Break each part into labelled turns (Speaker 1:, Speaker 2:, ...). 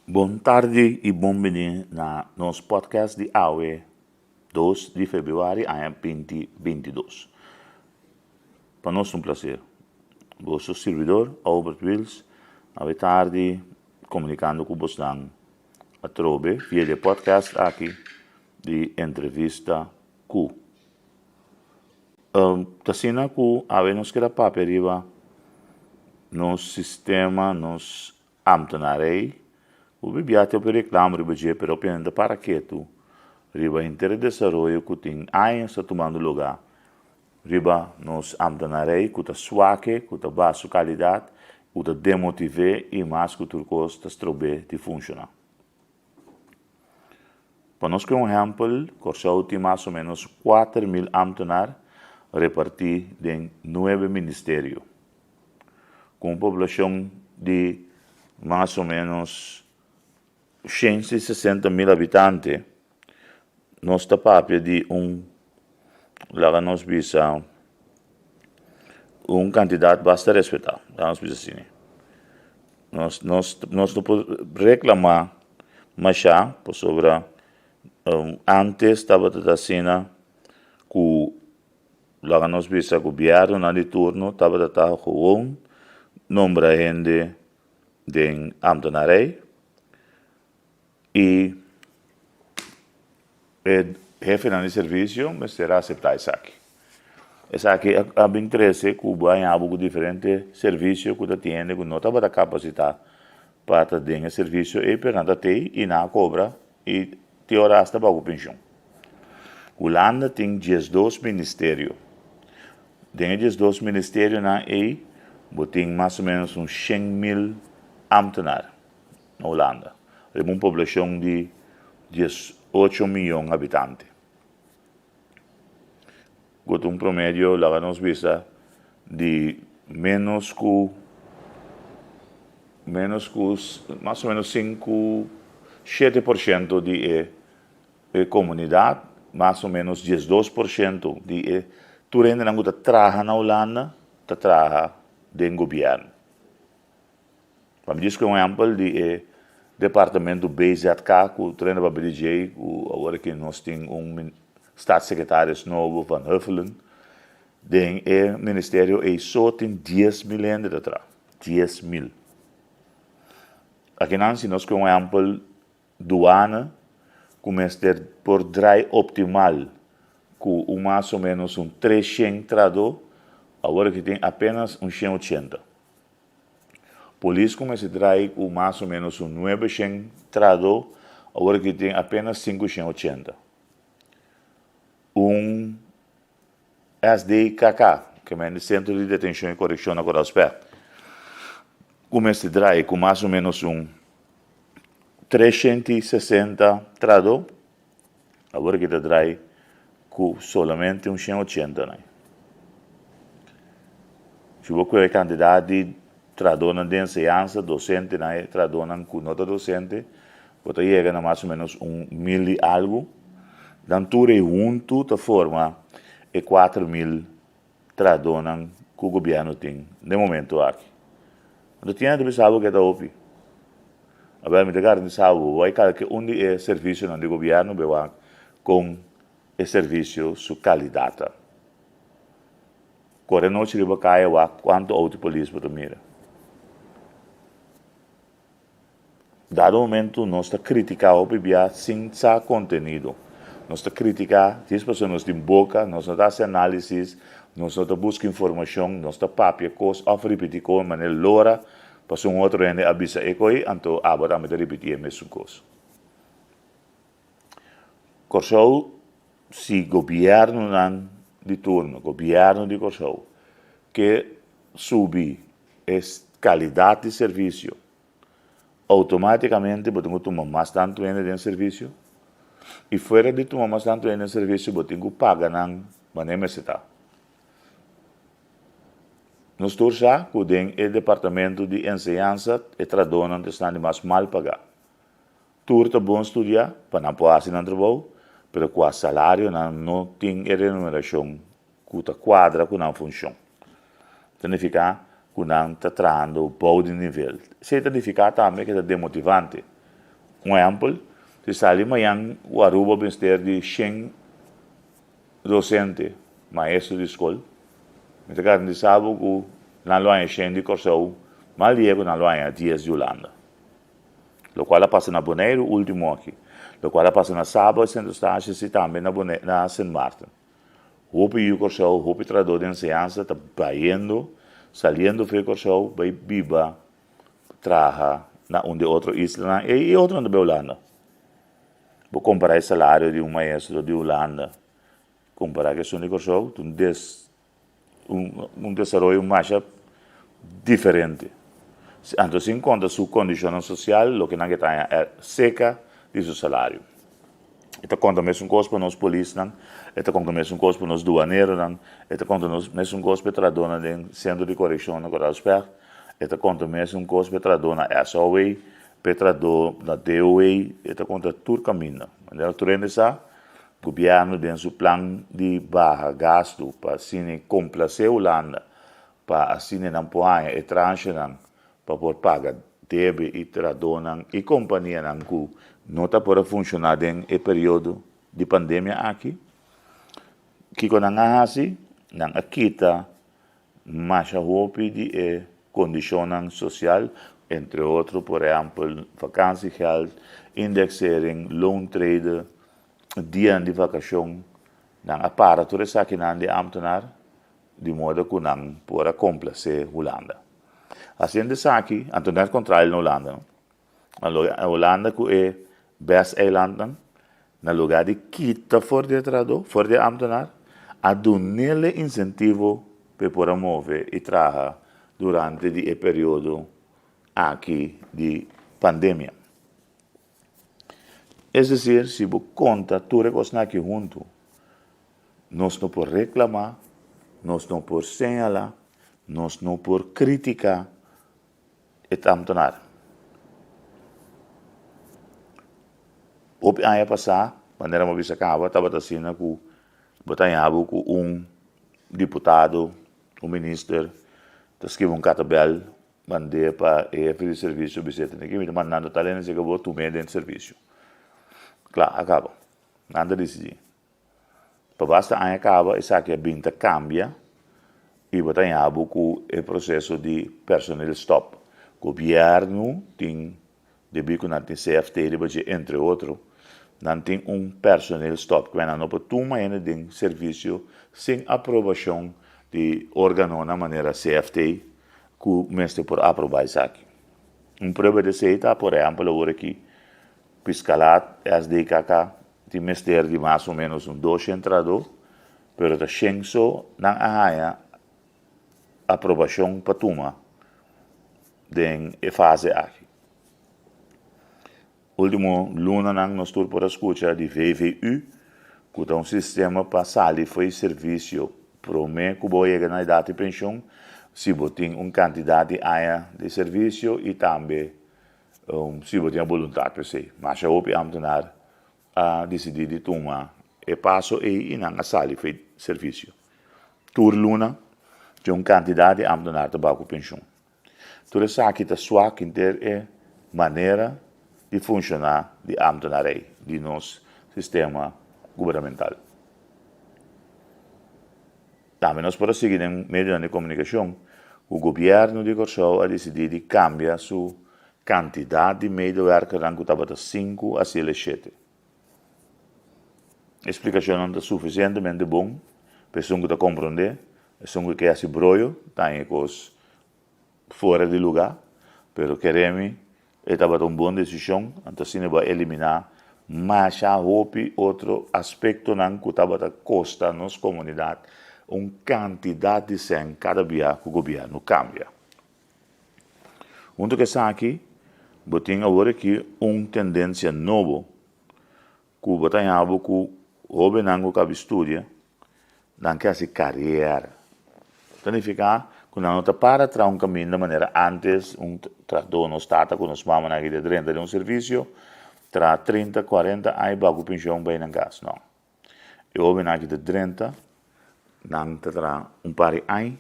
Speaker 1: Bon tardi i bon bini na nos podcast di awe 2 di februari aña 2022. Pa nos un placer. Boso servidor Albert Wiels awe tardi komunikando ku bosnan atrobe via di e podcast aki di entrevista ku. Ta asina ku awe nos keda papia riba nos sistema, nos Ambtenarij, Bo bibia te hopi reclamo riba dje pero hopi hende ta para ketu riba henter e desaroyo cu tin años ta tumando lugar riba nos ambtenarij cu ta swake, cu ta baha su calidad, cu ta demotive y mas cu tur cos ta strobe di funciona. Pa nos cu un ehempel, Corsou tin mas o menos 4000 ambtenar reparti den nuebe ministerio. Ku un poblashon di mas o ménos 160 mil habitante, nos ta papia di un, laga nos bisa, un kantidat basta respetá, laga nos bisa asina. Nos nos nos no por reklamá mashá pasobra ántes tabata ta asina ku Laga nos bisa gobièrnunan di turno tabata ta gewoon nombra hende den ambtenarij i e hefenan di servisio mester a aseptá esaki. Esaki a bin trese ku bo a haña bo ku diferente servisio ku ta tin hende ku no tabata kapasitá pa ta den e servisio ei pero nan ta tei i nan a kobra i tin ora asta baho penshon. Hulanda tin 12 ministerio. Den e 12 ministerionan ei bo tin mas o menos un 100 mil ambtenar na Hulanda, riba un poblashon di 18 mion habitante. Ku ta un promedio, laga nos bisa, di menos ku mas o menos 5, 7% di e komunidat, mas o menos 12% di e tur hendenan ku ta traha na Hulanda ta traha den gobièrnu. Pa mi djis ku un ehèmpel di e departamento BZK ku tur hende papia di dje ku awor aki nos tin un staatssecretaris nobo, Van Huffelen, den e ministerio ei so tin 10 mil hende ta traha, 10 mil. Akinan si nos ku un ehèmpel duana ku mester por drai optimal ku un mas o menos un 300 trahadó, awor aki tin apenas un 180. Polis ku mester drai ku mas o menos un 900 trahadó, awor aki tin apenas 580. Un SDKK, ke men Sentro di Detenshon i Korekshon na Koraal Specht, ku mester drai ku mas o menos un 360 trahadó, awor aki ta drai ku solamente un 180 nan. Si bo kohe kantidat di trahadónan den enseñansa, dosentenan i trahadónan ku no ta dosente, bo ta yega na mas o menos un mil i algu. Dan tur ei huntu ta forma e 4000 trahadónan ku gobièrnu tin den momento aki. Anto tin hende ta bisa bo ke ta hopi. Awèl mi ta garantisa bo, bo bai kalke un di e servisionan di gobièrnu bo e wak kon e servisio su kalidat ta. Kore nochi riba kaya wak kuantu outo polis bo ta mira. Dado momento nos ta kritiká hopi bia sin sa kontenido. Nos ta kritiká djis pasobra nos tin boka, nos no ta hasi análisis, nos no ta buska informashon, nos ta papia kos òf ripití kos manera lora pasobra un otro hende a bisa e kos ei, anto abo tambe ta ripití e mesun kos. Kòrsou si gobièrnunan di turno, gobièrnu di Kòrsou ke subi e kalidat di servisio, outomátikamente bo tin ku tuma mas tantu hende den servisio i fuera di tuma mas tantu hende den servisio bo tin ku paga nan manera mester ta. Nos tur sa ku den e departamento di enseñansa e trahadónan ta esnan di mas mal pagá. Tur ta bon studiá pa nan por hasi nan trabou, pero kua salario nan no tin e renumerashon ku ta kuadra ku nan funshon. Ta nifiká. ku nan ta trahando bou di nivel. Esei ta nifiká tambe ku e ta demotivante. Un ehèmpel, si sali mañan ku Aruba mester di shen dosente, maestro di skol, mi ta garantisa bo ku nan lo haña shen di Kòrsou, mal dia ku nan lo haña dies di Hulanda. Lokual a pasa na Boneiru último aki, lokual a pasa na Saba, Sint Eustatius i tambe na na Sint Maarten. Hopi yu Kòrsou, hopi trahadó di enseñansa ta bayendo, saliendo for di Kòrsou bai biba, traha na un di e otro islanan ei i otronan ta bai Hulanda. Bo kompará e salario di un maestro di Hulanda kompará ku esun di Kòrsou, ta un des un desaroyo masha diferente. Anto sin konta su kondishonnan sosial, loke nan ke ta haña e seka di su salario. E ta konta mesun kos pa nos polisnan, e ta konta mesun kos pa nos duaneronan, e ta konta nos mesun kos pa e trahadónan den sentro di korekshon na Koraalspecht, e ta konta mesun kos pa e trahadó na SOA, pa e trahadó na DOA, e ta konta tur kaminda. Manera tur hende sa, Gobièrnu den su plan di baha gastu pa asina komplasé Hulanda pa asina nan por haña e transhenan pa por paga debe i trahadónan i kompanianan ku no ta por a funshoná den e periodo di pandemia aki. Kiko nan a hasi? Nan a kita masha hopi di e kondishonnan sosial, entre otro por ehèmpel vakansiegeld, indexering, loontrede, dianan di vakashon. Nan a para tur esakinan di ámtenar di moda ku nan por a komplasé Hulanda. Hasiendo esaki, anto nèt kontrario na Hulanda, no? Na Hulanda ku e best eilandnan, na lugá di kita for di e trahadó, for di e ámtenar, a dun'el e insentivo pa e por a move i traha durante di e periodo aki di pandemia. Es desir, si bo konta tur e kosnan aki huntu, nos no por reklamá, nos no por señalá, nos no por kritiká e ta ámtenar. Hopi aña pasá, manera mi a bisa kaba, tabata asina ku bo ta haña bo ku un diputado, un minister ta skibi un kartabèl mand'é pa e hefe di servisio bis'é tene ki mi ta mandando tal hende si ke bo tum'é den servisio. Kla, a kaba. Nan ta disidí. Pa basta aña kaba esaki a bin ta kambia i bo ta haña bo ku e proseso di personeel stop. Gobièrnu tin, debí ku nan tin CFT riba dje entre otro, nan tin un personeel stop ku nan no por tuma hende den servisio sin aprobashon di organonan manera CFT ku mester por aprobá esaki. Un prueba di esei ta por ehèmpel awor aki Piskalat, SDKK, tin mester di mas o ménos un doshen trahadó, pero ta shen so nan a haña aprobashon pa tuma den e fase aki. Último lunanan nos tur por a skucha di VVU, ku ta un sistema pa sali fo'i servisio promé ku bo yega na edat di penshon, si bo tin un kantidat di aña di servisio i tambe Si bo tin e boluntat pa esei. Masha hopi ámtenar a disidí di tuma e paso ei i nan a sali for e servisio. Tur luna tin un kantidat di ámtenar ta bai ku penshun. Tur esaki ta suak henter e manera di funshoná di ámtenarei di nos sistema gubernamental. Tambe nos por a sigui den medionan di komunikashon ku gobièrnu di Kòrsou a disidí di kambia su kantidat di medewerkernan ku tabata sinku a sele shete. E splikashonnan ta sufisientemente bon pa esun ku ta komprondé, esun ku ke hasi broyo ta haña e kos fuera di lugá, pero kere mi e tabata un bon desishon, anto asina bo a eliminá masha hopi otro aspektonan ku tabata kosta nos komunidat un kantidat di sèn kada bia ku gobièrnu kambia. Huntu ku esaki, bo tin awor aki un tendensia nobo ku bo ta haña bo ku hóbennan ku kabi studia, nan ke hasi kariera. Ta nifiká ku nan no ta para traha un kaminda manera ántes un trahadó, nos tata ku nos mamanan aki ta drenta den un servisio, traha trinta, kuarenta aña i baha ku penshon bai nan kas. No. E hóbennan aki ta drenta, nan ta traha un par di aña.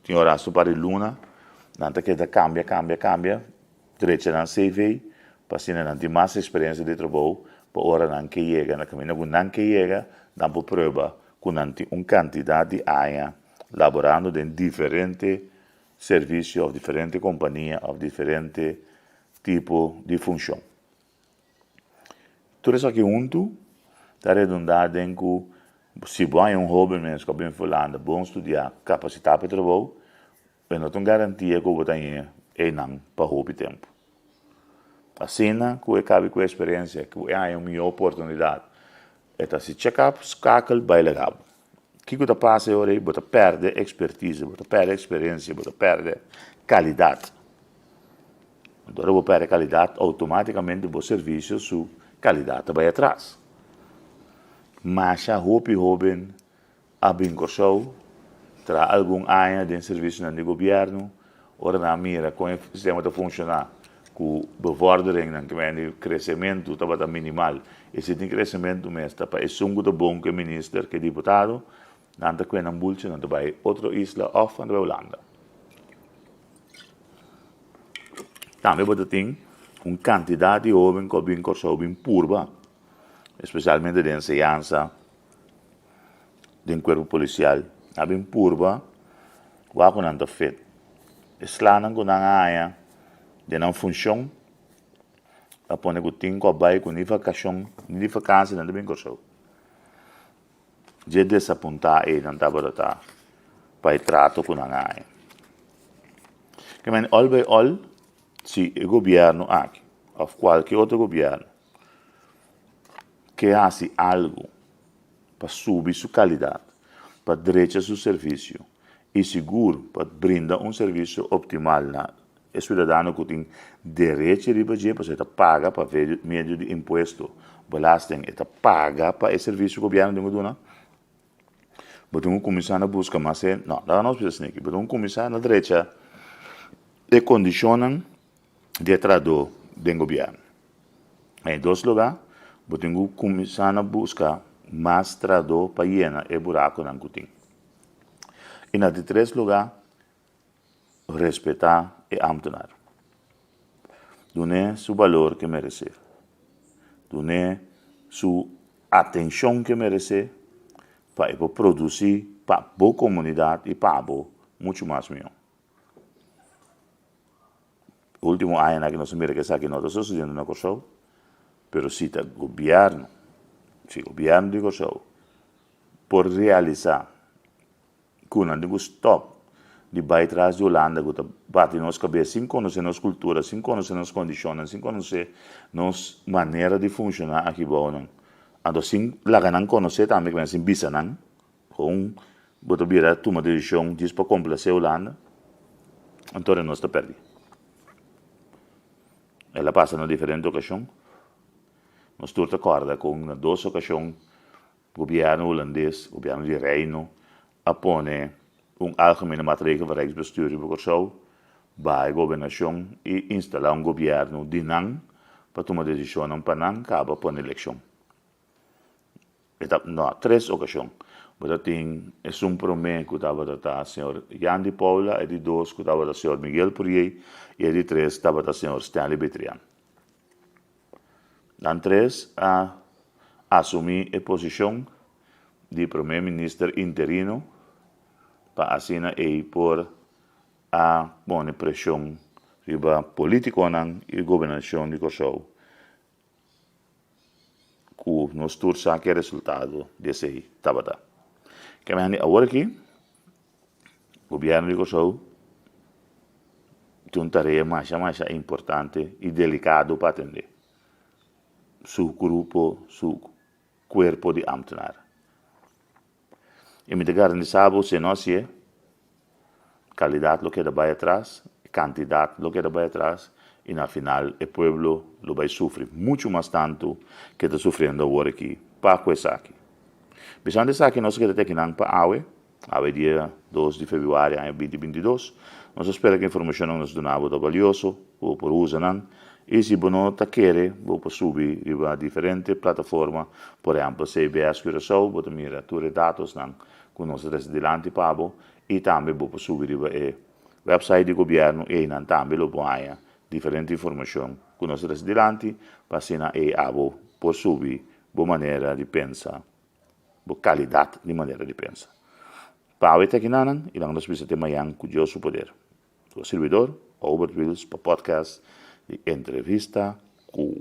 Speaker 1: Tin ora hasta un par di luna nan ta keda kambia, kambia, kambia, drecha nan CV pa asina nan tin mas eksperensia di trabou pa ora nan ke yega na kaminda ku nan ke yega nan por prueba ku nan tin un kantidat di aña laborando den diferente servisio òf diferente kompania òf diferente tipo di funshon. Tur esaki huntu ta redundá den ku si bo haña un hóben mes ku a bin Hulanda, bon studiá, kapasitá pa e trabou, e no ta un garantia ku bo ta hañ'é einan pa hopi tempu. Asina ku e kabi ku e eksperensia, ku e haña un mihó oportunidat, e ta hasi chèk-up, skakel, bai laga bo. Kiko ta pasa e ora ei? Bo ta pèrdè ekspertise, bo ta pèrdè eksperensia, bo ta pèrdè kalidat. Ora bo pèrdè kalidat, outomátikamente bo servisio su kalidat ta bai atras. Masha hopi hóben a bin Kòrsou, traha algun aña den servisionan di gobièrnu, ora nan a mira kon e sistema ta funshoná, ku bevorderingnan ke mende kresementu tabata minimal i si tin kresementu mes ta pa esun ku ta bon ku e minister ku e diputado, nan ta kue nan bulchi nan ta bai otro isla òf nan ta bai Hulanda. Tambe bo ta tin un kantidat di hóben ku a bin Kòrsou bin purba, espesialmente den enseñansa, den kuerpo polisial, a bin purba wak ku nan ta fit. E slanan ku nan a haña den nan funshon a pone ku tin ku a bai ku ni vakashon ni di vakansi nan ta bin Kòrsou. Dje desapuntá ei nan tabata ta pa e trato ku nan a haña. Ke men òl bai òl si e gobièrnu aki òf kualke otro gobièrnu ke hasi algu pa subi su kalidat, pa drecha su servisio i sigur pa brinda un servisio optimal na e siudadano ku tin derechi riba dje pasobra e ta paga pa medio di impuesto, belasting, e ta paga pa e servisio ku gobièrnu tin ku duna. Bo tin ku kuminsá na buska mas e, no, laga nos bisa esaki, bo tin ku kuminsá na drecha e kondishonnan di e trahadó den gobièrnu. Na e dos lugá, bo tin ku kuminsá na buska mas trahadó pa yena e burakunan ku tin. I na di tres lugá, respetá e ámtenar. Dun'é su balor ku e meresé. Dun'é su atenshon ku e meresé pa e por produsí pa bo komunidat i pa bo muchu mas mihó. Ultimo añanan aki nos a mira ku esaki no ta sosediendo na Kòrsou, pero si ta gobièrnu, si gobièrnu di Kòrsou por realisá ku nan tin ku stòp di bai tras di Hulanda ku ta bati nos kabes sin konosé nos kultura, sin konosé nos kondishonnan, sin konosé nos manera di funshoná aki bou nan, anto sin laga nan konosé tambe ku sin bisa nan. Kon bo ta bira tuma desishon djis pa komplasé Hulanda? Anto nos ta pèrdí. El a pasa na diferente okashon. Nos tur ta kòrda kon na dos okashon gobièrnu hulandes, gobièrnu di Reino, a pone un Algemene Maatregel van Rijksbestuur riba Kòrsou, baha e gobernashon i instalá un gobièrnu di nan pa tuma desishonnan pa nan kaba pone elekshon. E ta na tres okashon. Bo ta tin esun promé ku tabata ta señor Yandy Paula, e di dos ku tabata señor Miguel Puriey i e di tres tabata señor Stanley Betrian. Nan tres a asumí e posishon di promé minister interino pa asina ei por a pone preshon riba polítikonan i gobernashon di Kòrsou. Ku nos tur sa ke resultado di esei tabata. Ke mehandi awor aki, gobièrnu di Kòrsou tin un tarea masha masha importante i delikado pa atendé. Su grupo, su kuerpo di ámtenar. I mi ta garantisa bo si e no hasié, kalidat lo keda bai atras, e kantidat lo keda bai atras i na final e pueblo lo bai sufri muchu mas tantu ke ta sufriendo awor aki pa ku esaki. Bisando esaki nos a keda te akinan pa awe, awe dia dos di febrüari aña binti 22. Nos a spera ku e informashonnan ku nos duna bo ta balioso, ku bo por usa nan. I si bo no ta kere, bo por subi riba diferente plataforma, por ehèmpel CBS Curaçao, bo ta mira tur e datosnan ku nos ta trese dilanti pa bo, i tambe bo por subi riba e website di gobièrnu i einan tambe lo bo haña diferente informashon ku nos ta trese dilanti pa asina ei abo por subi bo manera di pensa, bo kalidat di manera di pensa. Pa awe ta kinanan i laga nos bisa te mañan ku Dios su poder. Bo sirbidor, Obert Wiels pa podcast di Entrevista ku.